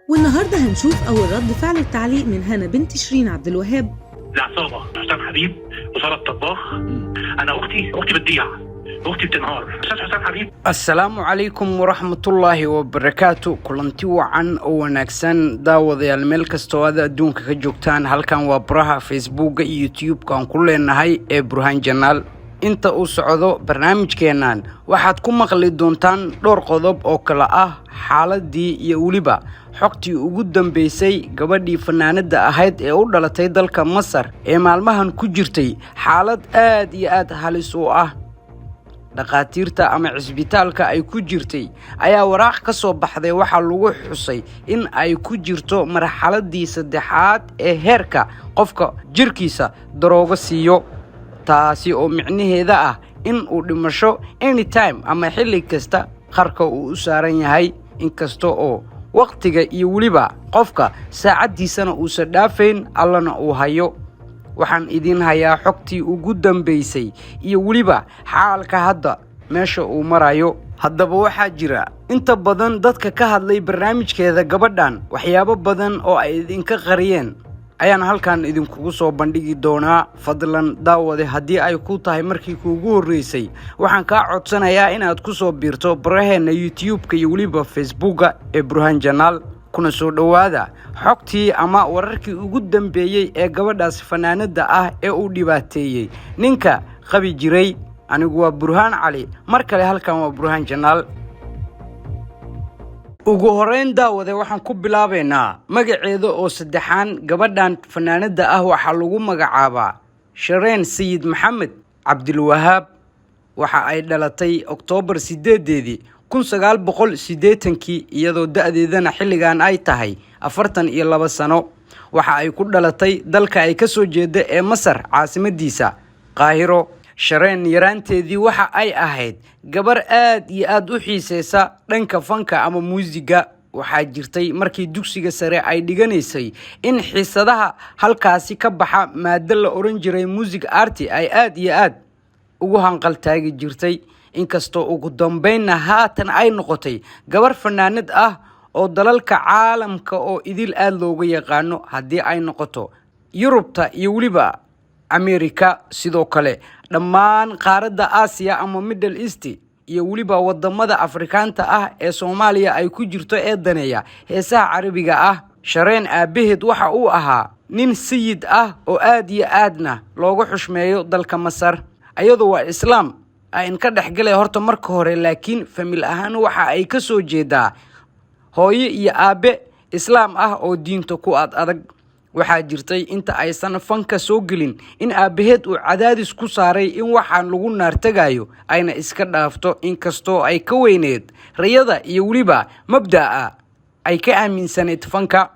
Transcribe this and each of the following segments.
والنهارده هنشوف أول رد فعل التعليق من هنا بنت شيرين عبد الوهاب. العصابة حسام حبيب وسارة الطباخ. انا اختي بتضيع، اختي بتنهار. استاذ حسام حبيب. Asalaamu calaykum waraxmatullaahi wabarakaatu. Kulanti wacan oo wanaagsan, daawadayaal, meel kastoo aad adduunka ka joogtaan. Halkan waa baraha Facebooka iyo YouTube-ka aan ku leenahay ee Burhaan Janaal. Inta uu socdo barnaamijkeennan waxaad ku maqli doontaan dhowr qodob oo kale ah xaaladii iyo weliba xogtii ugu dambeysay gabadhii fanaanada ahayd ee u dhalatay dalka Masar ee maalmahan ku jirtay xaalad aad iyo aad halis u ah. Dhakhaatiirta ama cisbitaalka ay ku jirtay ayaa waraaq ka soo baxday waxaa lagu xusay in ay ku jirto marxaladii saddexaad ee heerka qofka jirkiisa daroogo siiyo, taasi oo micnaheeda ah in uu dhimasho anytime ama xilli kasta qarka uu u saaran yahay, inkasta oo wakhtiga iyo weliba qofka saacaddiisana uusan dhaafayn, Allana uu hayo. Waxaan idiin hayaa xogtii ugu dambaysay iyo weliba xaalka hadda meesha uu marayo. Haddaba waxaa jira inta badan dadka ka hadlay barnaamijkeeda gabadhan, waxyaabo badan oo ay idinka qariyeen ayaan halkan idinkugu soo bandhigi doonaa. Fadlan daawade, haddii ay ku tahay markii kuugu horreysay, waxaan kaa codsanayaa inaad ku soo biirto baraheenna YouTube-ka iyo weliba Facebooka ee Burhaan Janaal, kuna soo dhowaada xogtii ama wararkii ugu dambeeyey ee gabadhaas fanaanada ah ee uu dhibaateeyey ninka qabi jiray. Anigu waa Burhaan Cali, mar kale halkan waa Burhaan Janaal. Ugu horeyn, daawade, waxaan ku bilaabaynaa magaceeda oo saddexaan. Gabadhan fanaanada ah waxaa lagu magacaabaa Shareen Sayid Maxamed Cabdilwahaab. Waxa ay dhalatay Oktoobar 8-deedii 1980-kii, iyadoo da-deedana xilligan ay tahay 42 sano. Waxa ay ku dhalatay dalka ay kasoo jeeda ee Masar, caasimadiisa Qaahiro. Shareen yaraanteedii waxa ay ahayd gabar aad iyo aada u xiiseysa dhanka fanka ama muusiga. Waxaa jirtay markii dugsiga sare ay dhiganaysay in xiisadaha halkaasi ka baxa maado la oran jiray music art ay aada iyo aad ugu hanqaltaagi jirtay, inkastoo ugu dambeynna haatan ay noqotay gabar fanaanad ah oo dalalka caalamka oo idil aada looga yaqaano, haddii ay noqoto Yurubta iyo weliba America, sidoo kale dhammaan qaaradda Aasiya ama Middle East iyo weliba wadamada Afrikaanta ah ee Soomaaliya ay ku jirto ee daneeya heesaha Carabiga ah. Shareen aabaheed waxa uu ahaa nin sayid ah oo aada iyo aadna looga xushmeeyo dalka Masar. Ayadoo waa Islaam ayn ka dhexgalay horta marka hore, laakiin family ahaan waxa ay ka soo jeedaa hooyo iyo aabe Islaam ah oo diinta ku ad adag. Waxaa jirtay inta aysan fanka soo gelin in aabaheed uu cadaadis ku saaray in waxaan lagu naartagayo ayna iska dhaafto, inkastoo ay ka weyneed rayada iyo weliba mabda'a ay ka aaminsanayd fanka.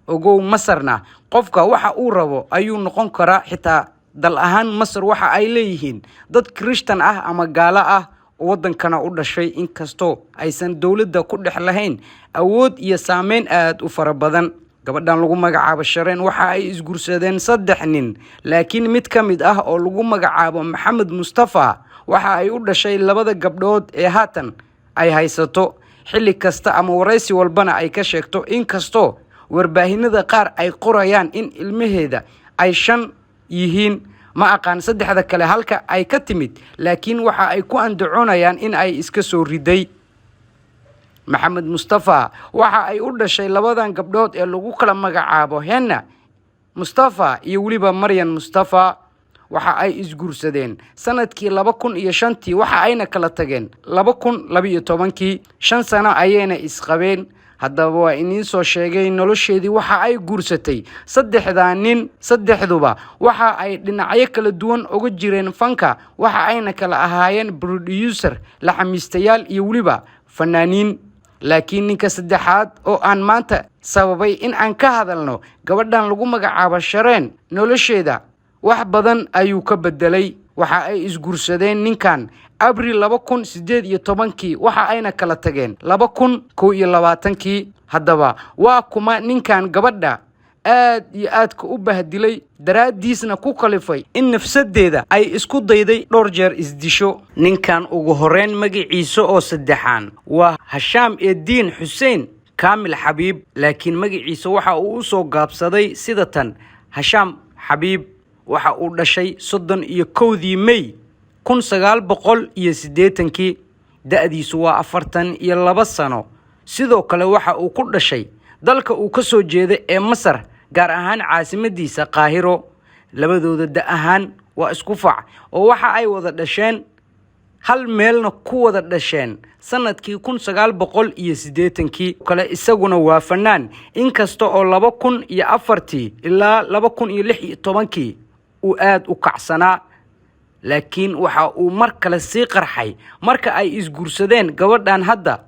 Ogow, Masarna qofka waxa uu rabo ayuu noqon karaa. Xitaa dal ahaan Masar waxa ay leeyihiin dad Kirishtan ah ama gaalo ah oo waddankana u dhashay, inkastoo aysan dowladda ku dhex lahayn awood iyo saameyn aada u fara badan. Gabadhan lagu magacaabo Shareen waxa ay isgursadeen saddex nin, laakiin mid ka mid ah oo lagu magacaabo Maxamed Mustafa waxa ay u dhashay labada gabdhood ee haatan ay haysato, xilli kasta ama waraysi walbana ay ka sheegto, inkastoo warbaahinada qaar ay qorayaan in ilmaheeda ay shan yihiin. Ma aqaan saddexda kale halka ay ka timid, laakiin waxa ay ku andacoonayaan in ay iska soo riday. Maxamed Mustafa waxa ay u dhashay labadan gabdhood ee lagu kala magacaabo Henna Mustafa iyo weliba Maryan Mustafa. Waxa ay isguursadeen sanadkii 2005-tii, waxa ayna kala tageen 2012-kii. 5 sano ayayna isqabeen. Haddaba waa iniin soo sheegay nolosheedii. Waxa ay guursatay saddexdaa nin, saddexduba waxa ay dhinacyo kala duwan uga jireen fanka, waxa ayna kala ahaayeen producer, laxamiistayaal iyo weliba fanaaniin. Laakiin ninka saddexaad oo aan maanta sababay in aan ka hadalno gabadhan lagu magacaabo Shareen, nolosheeda wax badan ayuu ka bedelay. Waxa ay isguursadeen ninkan Abril 2018-kii, waxa ayna kala tageen 2021-kii. Haddaba waa kuma ninkan gabadha aad iyo aadka u bahdilay, daraaddiisna ku kalifay in nafsadeeda ay isku dayday dhowr jeer isdisho? Ninkan ugu horeyn magaciisa oo saddexaan waa Hashaam Ediin Xuseen Kamal. Kaamil Xabiib, laakiin magaciisa waxa uu u soo gaabsaday sida tan: Hashaam Xabiib. Waxa uu dhashay 31-dii May 1980-kii. Da'diisu waa 42 sano. Sidoo kale waxa uu ku dhashay dalka uu ka soo jeeda ee Masar, gaar ahaan caasimadiisa Qaahiro. Labadooda da ahaan waa isku fac, oo waxa ay wada dhasheen hal meelna ku wada dhasheen sanadkii 1980-kii. Kale isaguna waa fanaan, inkasta oo 2004-tii ilaa 2016-kii uu aada u kacsanaa, laakiin waxa uu mar kale sii qarxay marka ay isguursadeen gabadhan hadda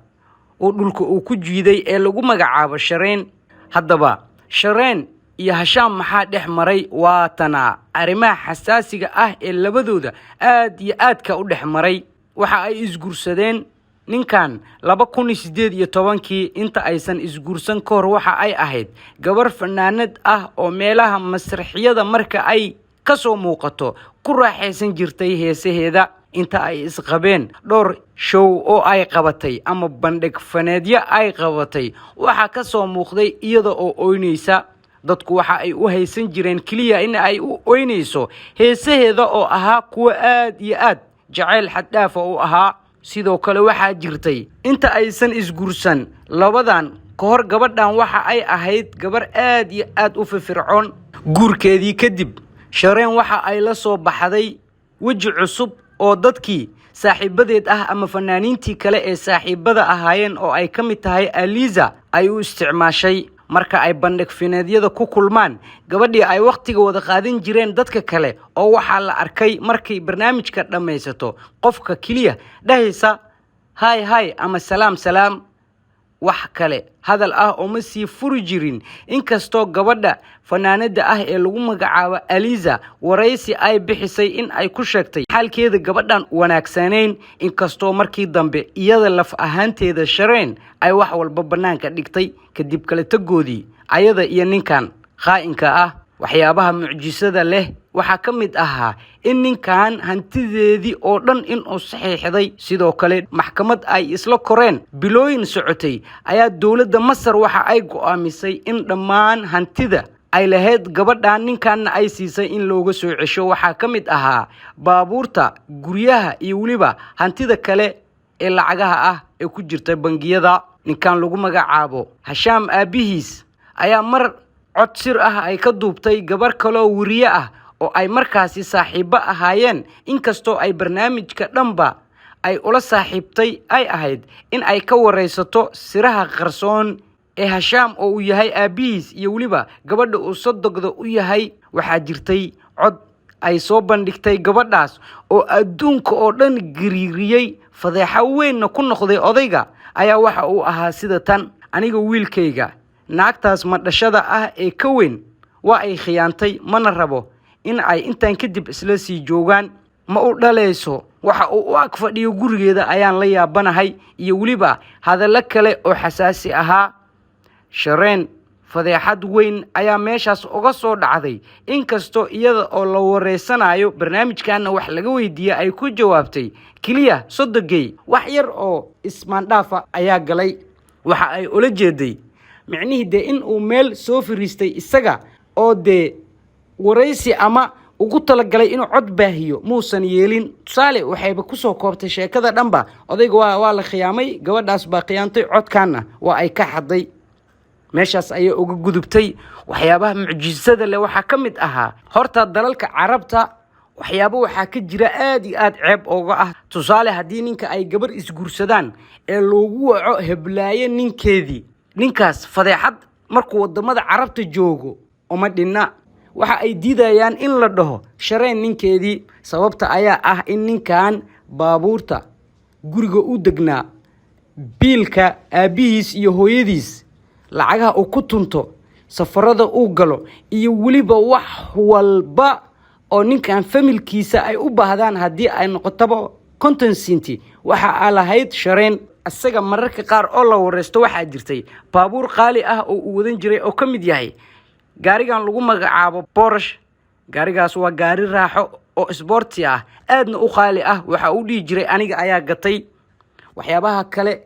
oo dhulka uu ku jiiday ee lagu magacaabo Shareen. Haddaba Shareen iyo Hashaam maxaa dhex maray? Waatana arrimaha xasaasiga ah ee labadooda aad iyo aadka u dhex maray. Waxa ay isguursadeen ninkan 2018-kii. Inta aysan isguursan ka hor, waxa ay ahayd gabar fanaanad ah oo meelaha masraxiyada marka ay ka soo muuqato ku raaxaysan jirtay heesaheeda. Inta ay isqabeen, dhowr show oo ay qabatay ama bandhig faneedyo ay qabatay waxaa ka soo muuqday iyada oo oynaysa. Dadku waxa ay u haysan jireen keliya in ay u oynayso heesaheeda oo ahaa kuwo aad iyo aad jacayl xaddhaafa u ahaa. Sidoo kale waxaa jirtay, inta aysan isguursan labadan ka hor, gabadhan waxa ay ahayd gabar aad iyo aad u firfircoon. Guurkeedii kadib, Shareen waxa ay la soo baxday weji cusub oo dadkii saaxiibadeed ah ama fanaaniintii kale ee saaxiibada ahaayeen, oo ay ka mid tahay Aliza, ay u isticmaashay. Marka ay bandhig fineedyada ku kulmaan gabadhii ay wakhtiga wada qaadan jireen dadka kale, oo waxaa la arkay markay barnaamijka dhammaysato qofka keliya dhahaysa "Hi, hi" ama "Salaam, salaam". Wax kale hadal ah oo ma sii furi jirin, inkastoo gabadha fanaanada ah ee lagu magacaabo Aliza waraysi ay bixisay in ay ku sheegtay xaalkeeda gabadhan wanaagsanayn, inkastoo markii dambe iyada laf ahaanteeda Shareen ay wax walba bannaanka dhigtay kadib kala tagoodii ayada iyo ninkan khaa'inka ah. Waxyaabaha mucjisada leh waxaa ka mid ahaa in ninkan hantideedii oo dhan inuu saxiixday. Sidoo kale maxkamad ay isla koreen bilooyin socotay ayaa dowladda Masar waxa ay go'aamisay in dhammaan hantida ay lahayd gabadhan ninkanna ay siisay in looga soo cesho. Waxaa ka mid ahaa baabuurta, guryaha iyo weliba hantida kale ee lacagaha ah ee ku jirta bangiyada. Ninkan lagu magacaabo Hashaam aabbihiis ayaa mar cod sir ah ay ka duubtay gabar kaloo weriye ah oo ay markaasi saaxiibo ahaayeen, inkastoo ay barnaamijka dhanba ay ula saaxiibtay ay ahayd in ay ka waraysato siraha qarsoon ee Hashaam oo uu yahay aabbihiis iyo weliba gabadha uu sodogda u yahay. Waxaa jirtay cod ay soo bandhigtay gabadhaas oo adduunka oo dhan gariiriyey, fadeexo weynna ku noqday odayga. Ayaa waxa uu ahaa sida tan: "Aniga wiilkayga naagtaas madhashada ah ee ka weyn waa ay khiyaantay, mana rabo in ay intaan kadib isla sii joogaan. Ma u dhalayso waxa uu u ag fadhiyo gurigeeda, ayaan la yaabanahay", iyo weliba hadallo kale oo xasaasi ahaa. Shareen fadeexad weyn ayaa meeshaas uga soo dhacday, inkastoo iyada oo la wareysanayo barnaamijkanna wax laga weydiiyey ay ku jawaabtay keliya "sodogey wax yar oo ismaandhaafa ayaa galay". Waxa ay ula jeeday micnihii dee in uu meel soo fariistay isaga oo dee waraysi ama ugu talagalay inuu cod baahiyo muusan yeelin. Tusaale, waxayba kusoo koobtay sheekada dhanba odayga waa la khiyaamay, gabadhaas baa khiyaantay, codkaanna waa ay ka xaday. Meeshaas ayay uga gudubtay. Waxyaabaha mucjisada leh waxaa ka mid ahaa, horta dalalka Carabta waxyaabo waxaa ka jira aada iyo aada ceeb ooga ah. Tusaale, haddii ninka ay gabar isguursadaan ee loogu waco heblaaye ninkeedii, ninkaas fadeexad markuu wadamada Carabta joogo uma dhinna. Waxa ay diidayaan in la dhaho Shareen ninkeedii. Sababta ayaa ah in ninkan baabuurta, guriga u degnaa, biilka aabbihiis iyo hooyadiis, lacagaha uu ku tunto, safarada uu galo iyo weliba wax walba oo ninkan familkiisa ay u baahdaan, haddii ay noqotaba 50 sinti, waxa aa lahayd Shareen. Isaga mararka qaar oo la wareysto, waxaa jirtay baabuur qaali ah oo uu wadan jiray oo ka mid yahay gaarigan lagu magacaabo Porsche. Gaarigaas waa gaari raaxo oo isboorti ah, aadna u qaali ah. Waxa uu dhihi jiray, "Aniga ayaa gatay." Waxyaabaha kale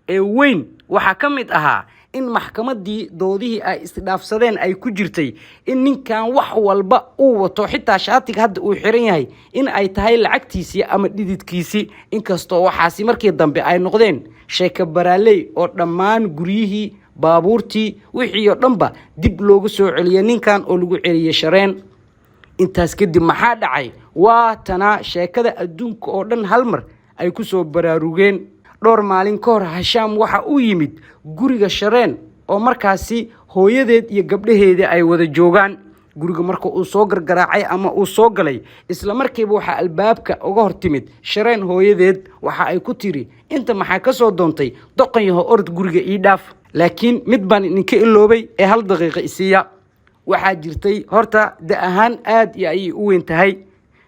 ee weyn waxaa ka mid ahaa In maxkamadii doodihii ay isdhaafsadeen ay ku jirtay in ninkan wax walba uu wato, xitaa shaatiga hadda uu xiran yahay, in ay tahay lacagtiisii ama dhididkiisii, inkastoo waxaasi markii dambe ay noqdeen sheeko baraaley oo dhammaan guryihii, baabuurtii, wixii oo dhanba dib loogu soo celiyey ninkan oo lagu celiyey Shareen. Intaas kadib maxaa dhacay? Waa tanaa sheekada adduunka oo dhan hal mar ay ku soo baraarugeen. Dhowr maalin ka hor, Hashaam waxa uu yimid guriga Shareen oo markaasi hooyadeed iyo gabdhaheedii ay wada joogaan. Guriga marka uu soo gargaraacay ama uu soo galay, isla markiiba waxaa albaabka uga hor timid Shareen hooyadeed. Waxa ay ku tiri: "Inta maxaa ka soo doontay, doqon yaho? Orod, guriga ii dhaaf." Laakiin mid baan idinka iloobay ee hal daqiiqa isiiya. Waxaa jirtay horta da ahaan aad iyo ayay u weyn tahay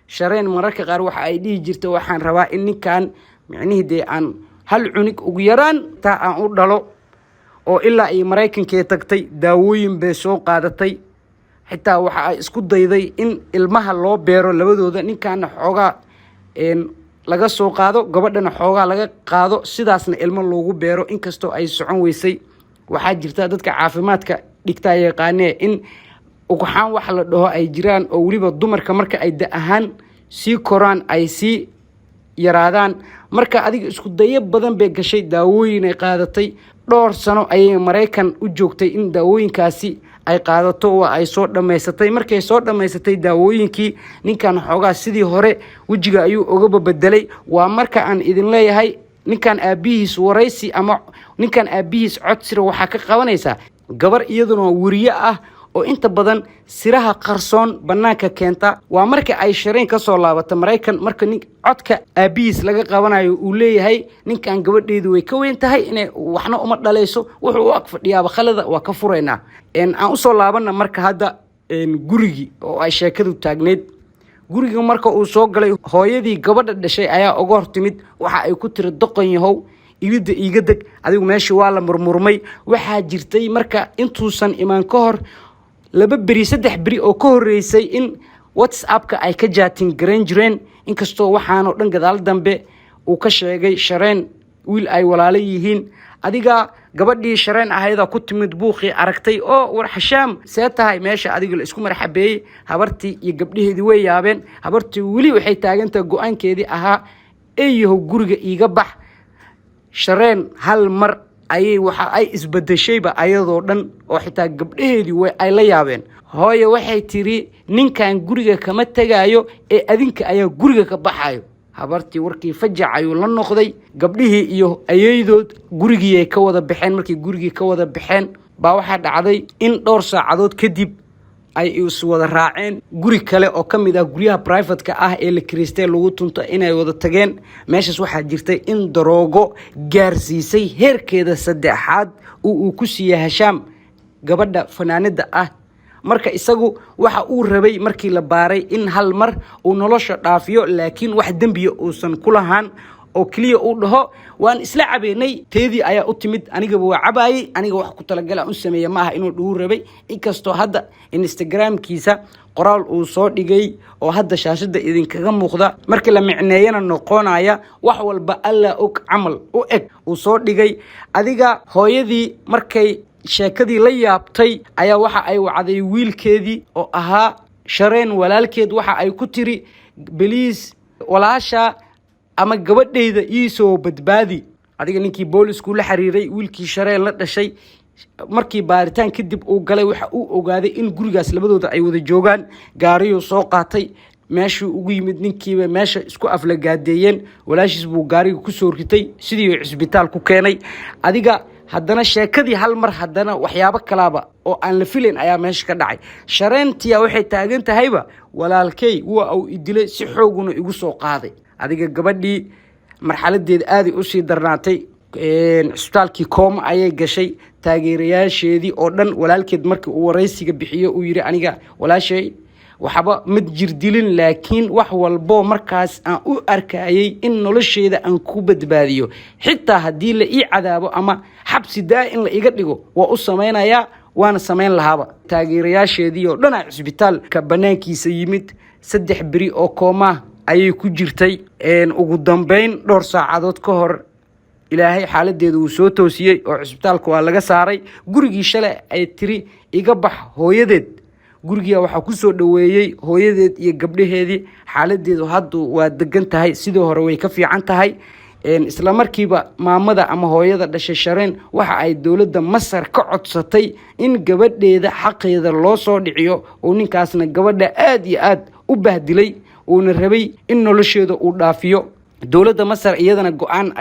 Shareen. Mararka qaar waxa ay dhihi jirtay: "Waxaan rabaa in ninkan micnihii dee aan hal cunug ugu yaraan taa aan u dhalo." Oo ilaa ay Maraykankee tagtay, daawooyin bay soo qaadatay, xitaa waxa ay isku dayday in ilmaha loo beero labadooda, ninkaana xoogaa laga soo qaado, gabadhana xoogaa laga qaado, sidaasna ilmo loogu beero, inkastoo ay socon weysay. Waxaa jirta, dadka caafimaadka dhigtaa yaqaanee, in ugxaan wax la dhaho ay jiraan, oo weliba dumarka marka ay da ahaan sii koraan ay sii yaraadaan. Marka adiga isku dayo badan bay gashay, daawooyin ay qaadatay, dhowr sano ayay Maraykan u joogtay in daawooyinkaasi ay qaadato. Waa ay soo dhammaysatay. Markay soo dhammaysatay daawooyinkii, ninkan xoogaa sidii hore wejiga ayuu uga bedelay. Waa marka aan idin leeyahay ninkan aabihiis waraysi ama ninkan aabihiis codsira waxaa ka qabanaysaa gabar iyaduna weriye ah oo inta badan siraha qarsoon banaanka keenta. Waa marka ay Shareen ka soo laabata Maraykan, marka nin codka aabihiis laga qabanayo uu leeyahay: "Ninkan gabadheedu way ka weyn tahay, inay waxna uma dhalayso, wuxuu u ag fadhiyaaba khalada, waa ka furaynaa." Aan usoo laabana marka hadda gurigii oo ay sheekadu taagneyd. Guriga marka uu soo galay, hooyadii gabadha dhashay ayaa uga hor timid. Waxa ay ku tiri: "Doqon yahow, ilida iiga deg adigu." Meeshii waa la murmurmay. Waxaa jirtay marka intuusan imaan ka hor 2 beri, 3 beri oo ka horreysay, in WhatsAppka ay ka chatting garayn jireen, inkastoo waxaanoo dhan gadaal dambe uu ka sheegay Shareen wiil ay walaalo yihiin. Adiga gabadhii Shareen ahaydaa ku timid, buuqii aragtay oo: "War Xashaam, see tahay?" Meesha adiga la isku marxabeeyey. Habartii iyo gabdhaheedii way yaabeen. Habartii weli waxay taagantaha go-aankeedii ahaa: "Eeyahow, guriga iiga bax." Shareen hal mar ayay waxa ay isbedeshayba ayadoo dhan, oo xitaa gabdhaheedii way ay la yaabeen. Hooye waxay tiri: "Ninkan guriga kama tegaayo ee adinka ayaa guriga ka baxayo." Habartii warkii fajac ayuu la noqday. Gabdhihii iyo ayeydood gurigiiay ka wada baxeen. Markay gurigii ka wada baxeen baa waxaa dhacday in dhowr saacadood kadib ay iswada raaceen guri kale oo ka mid ah guryaha private-ka ah ee la kiriistay lagu tunto inay wada tageen. Meeshaas waxaa jirtay in daroogo gaarsiisay heerkeeda saddexaad oo uu ku siiyey Hashaam gabadha fanaanada ah. Marka isagu waxa uu rabay, markii la baaray, in hal mar uu nolosha dhaafiyo, laakiin wax dembiya uusan ku lahaan, oo keliya uu dhaho: "Waan isla cabeynay, teedii ayaa u timid, anigaba waa cabaayey, aniga wax ku talagala u sameeya ma aha," inuu dhuhu rabay. Inkastoo hadda Instagramkiisa qoraal uu soo dhigay oo hadda shaashada idinkaga muuqda, markii la micneeyana noqonaya "wax walba Alla og" camal u eg uu soo dhigay. Adiga hooyadii markay sheekadii la yaabtay ayaa waxa ay wacday wiilkeedii oo ahaa Shareen walaalkeed. Waxa ay ku tiri: "Please, walaasha ama gabadhayda iisoo badbaadi." Adiga ninkii boolisku la xiriiray wiilkii Shareen la dhashay. Markii baaritaan kadib uu galay, waxa uu ogaaday in gurigaas labadooda ay wada joogaan. Gaariyuu soo qaatay, meeshuu ugu yimid ninkiiba, meesha isku aflagaadeeyeen, walaashiis buu gaariga kusoo ritay, sidii cisbitaal ku keenay. Adiga haddana sheekadii hal mar haddana waxyaabo kalaaba oo aan la filayn ayaa meesha ka dhacay. Shareentiya waxay taagan tahayba: "Walaalkey waa uu idilay, si xooguna igu soo qaaday." Adiga gabadhii marxaladeeda aaday usii darnaatay, cisbitaalkii kooma ayay gashay. Taageerayaasheedii oo dhan, walaalkeed markii uu waraysiga bixiyo uu yidhi: "Aniga walaashay waxba mid jirdilin, laakiin wax walbo markaas aan u arkayay in nolosheeda aan ku badbaadiyo, xitaa haddii la ii cadaabo ama xabsi daa in la iga dhigo, waa u samaynayaa, waana samayn lahaaba." Taageerayaasheedii oo dhan a cisbitaalka banaankiisa yimid. 3 beri oo koomaa ayay ku jirtay. Ugu dambeyn, dhowr saacadood ka hor Ilaahay xaaladeeda wuu soo toosiyey oo cisbitaalka waa laga saaray. Gurigii shalay ay tiri "iga bax" hooyadeed, gurigia waxaa kusoo dhaweeyey hooyadeed iyo gabdhaheedii. Xaaladeedu haddu waa degan tahay, sidii hore way ka fiican tahay. Isla markiiba maamada ama hooyada dhashay Shareen waxa ay dowladda Masar ka codsatay in gabadheeda xaqeeda loo soo dhiciyo, oo ninkaasna gabadha aada iyo aada u bahdilay, uuna rabay in nolosheeda uu dhaafiyo. Dowladda Masar iyadana go-aan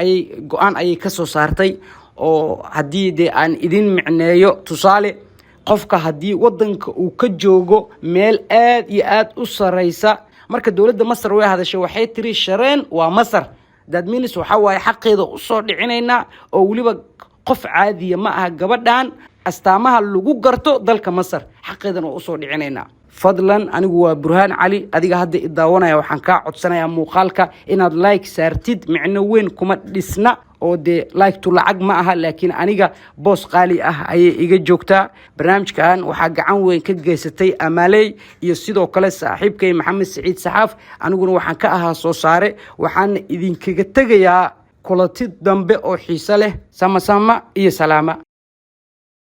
ayay kasoo saartay, oo haddii dee aan idin micneeyo, tusaale, qofka haddii wadanka uu ka joogo meel aada iyo aada u sareysa. Marka dowladda Masar way hadashay, waxay tiri Shareen waa Masar, that means waxaa waaye xaqeeda usoo dhicinaynaa, oo weliba qof caadiya ma aha gabadhan, astaamaha lagu garto dalka Masar, xaqeedana waa usoo dhicinaynaa. Fadlan, anigu waa Burhaan Cali. Adiga hadda i daawanaya, waxaan kaa codsanayaa muuqaalka inaad like saartid. Micno weyn kuma dhisna oo dee like-tu lacag ma aha, laakiin aniga boos qaali ah ayay iga joogtaa. Barnaamijkan waxaa gacan weyn ka geysatay Amaaley iyo sidoo kale saaxiibkay Maxamed Saciid Saxaaf. Aniguna waxaan ka ahaa soo saare. Waxaana idinkaga tegayaa kulanti dambe oo xiiso leh. Sama sama iyo salaama.